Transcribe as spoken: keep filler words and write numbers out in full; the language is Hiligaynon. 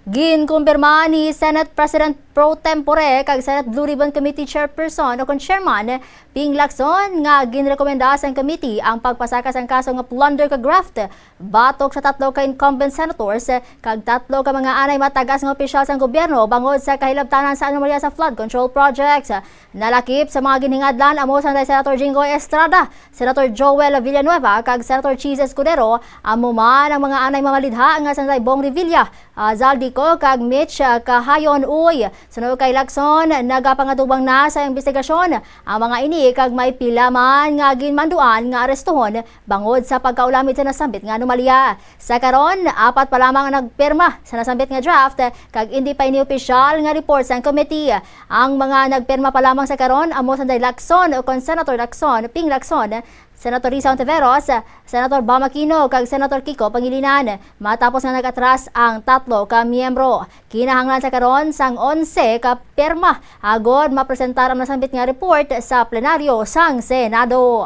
Ginkumpirma ni Senate President Pro Tempore kag Senate Blue Ribbon Committee Chairperson o kon Chairman Ping Lacson nga ginrekomenda sang committee ang pagpasaka sang kaso nga plunder kag graft batok sa tatlo ka incumbent senators kag tatlo ka mga anay matagas nga opisyal sang gobyerno bangod sa kahilabtanan sa anomalya sa flood control project. Nalakip sa mga ginhingadlan amo sang Senator Jinggoy Estrada, Senator Joel Villanueva kag Senator Chiz Escudero, amo man ang mga anay mamalidha nga sang Bong Revilla, ah, Zaldy Co kag Mitch, ah, Cahayon Uy. Suno kay Lacson, nagapangatubang na sa imbestigasyon ang mga ini kag may pila man nga ginmanduan nga arestuhon bangod sa pagkaulamid sa nasambit nga anomalya. Sa karon, apat pa lamang ang nagpirma sa nasambit nga draft kag indi pa ini opisyal nga report sang committee. Ang mga nagpirma pa lamang sa karon amo sanday Lacson o kon Senator Lacson, Ping Lacson, Senator Risa Ontiveros, Senator Bam Aquino kag Senator Kiko Pangilinan, matapos nga nag-atras ang tatlo ka miyembro. Kinahanglan sa karon sang onse ka pirma agod mapresentar ang nasambit nga report sa plenaryo sang Senado.